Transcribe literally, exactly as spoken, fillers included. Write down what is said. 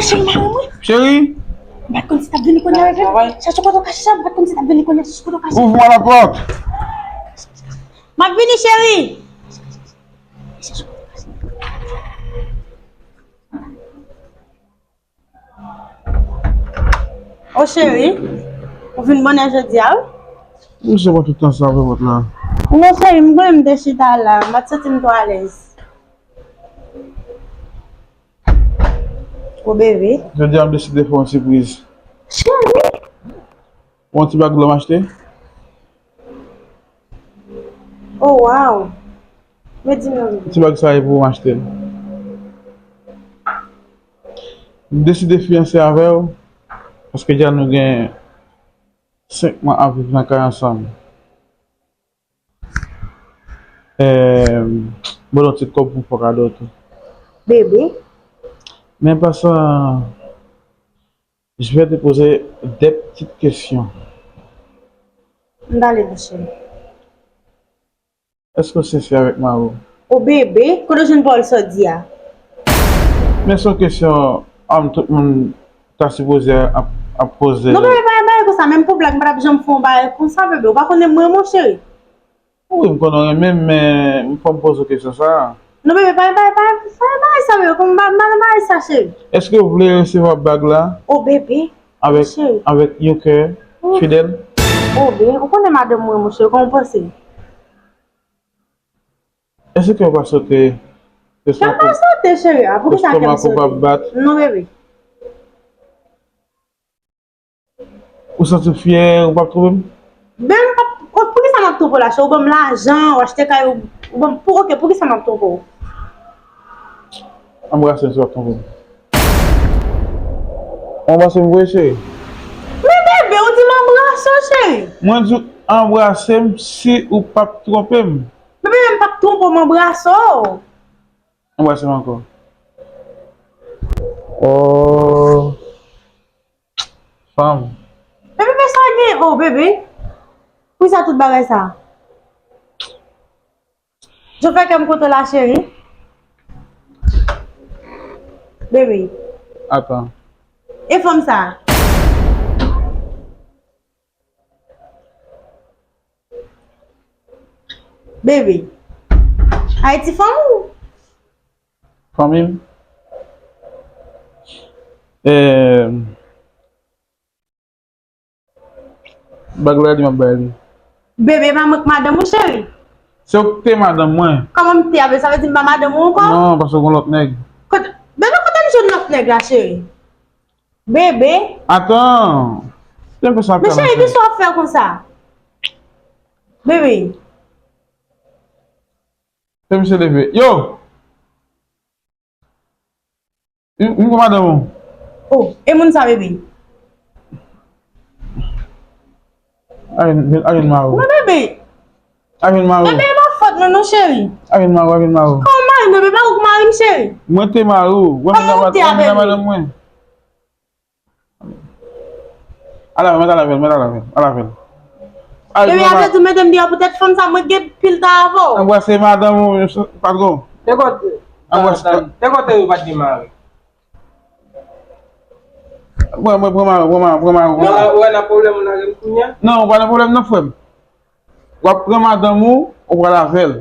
Cheri, mari mwen. Cheri. M pa t konn si t ap vini kounye a avè m. Chache kote w kache sa, m pa t konn si t ap vini kounye a, chache kote w kache. Ouvre-moi la porte. M ap vini, cheri. O cheri, ou vin bonè jodi a, wi. Misye pa tout tan sa avè vòt la. Non, cheri, m konnen m te chita la, m pa t santi m twò alèz. O bebe. Jodi a, m deside fè w yon sipriz. Cheri! Yon ti bag lò m achte. Oh, wow! Men di m non, bebe. Ti bag sa e pou w m achte l. M deside fiyanse avè w, paske deja nou gen senk mwa ap viv nan kay ansanm. Eh, m ba w yon ti kòb pou fè kado tou. Bebe. Men pa sa, je vais te poser des petites questions. M pale, mon cheri. Èske w sensè avèk mari w? O bebe, kote w jwenn pawòl sa w di a? Men se yon kesyon, um, tout moun ta sipoze ap, ap poze. Non, bebe, pa bay konsa, menm pou blag, m pa t ap janm fè yon bagay konsa, bebe. Ou pa konnen m renmen w, cheri. Wi, m konnen w renmen m, men fò m poze w kesyon sa a. Non, bebe, pa, pa, pa, pa, pa sa, bebe. Kòman m pa, m pa nan bagay sa, cheri. Èske w vle resevwa bag la? O bebe, avèk, cheri, avèk yon kè fidèl? O bebe, ou konnen madanm mwen, mon cheri, kòman w panse? Èske kè w pa sote? Kè m pa sote, cheri. A, poukisa kè m sote? Èske w pa bat? Non, bebe. Ou santi w fyè, ou p ap twonpe m? Ben, m p ap, poukisa m ap twonpe w la, cheri? Ou ban m lajan, ou achte kay, ou, ou ban m, pou, oke, poukisa m ap twonpe w? Anbrase m si w ap twonpe m. Ou anbrase m vre, cheri? Men bebe, ou di m anbrase w, cheri. Mwen di w anbrase m si ou p ap twonpe m. Men bebe, m p ap twonpe w, m anbrase w. Anbrase m ankò. Oh. Fanm. Men bebe, sa gen? Oh, bebe. Poukisa tout bagay sa? Jan w fè kè m kontan la, cheri. Bebe. Atan. E fanm sa? Bebe. Ayiti fanm ou? Fanmi m. Eh, bag la di m ap bay li. Bebe, pa mwen k madanm ou, cheri? Se ou k te madanm mwen. Kòman m te avè sa vle di m pa madanm ou ankò? Non, paske w gon lòt nèg. Kote, bebe, kote m jwenn lòt nèg la, cheri? Bebe. Atan. Jan fè sa. Men cheri, kisa w ap fè konsa? Bebe. Fè misye leve. Yo! M, m pran madanm ou. Oh, e moun sa, bebe? A vin, a vin mari w. Mwen, bebe. A vin mari w. Bebe, e pa fòt mwen non, cheri. A vin mari w, a vin mari w. Kòman mari m, bebe? Pa ou k mari m, cheri. Mwen te mari w. Kòman ou te avè l? Madanm mwen. Al avè l, mèt al avè l, mèt al avè l, al avè l. Bebe, apre tou, mete m deyò poutèt fanm sa, mwen gen pil ta avè w. Anbrase madanm ou, patwon. Te kote? Anbrase. Te kote ou pa t gen mari? Mwen, mwen, pran mari, pran mari, pran mari. Ou wè nan pwoblèm ou lage m kounye a? Non, ou pa nan pwoblèm non, frè m. W ap pran madanm ou, ou pral avè l.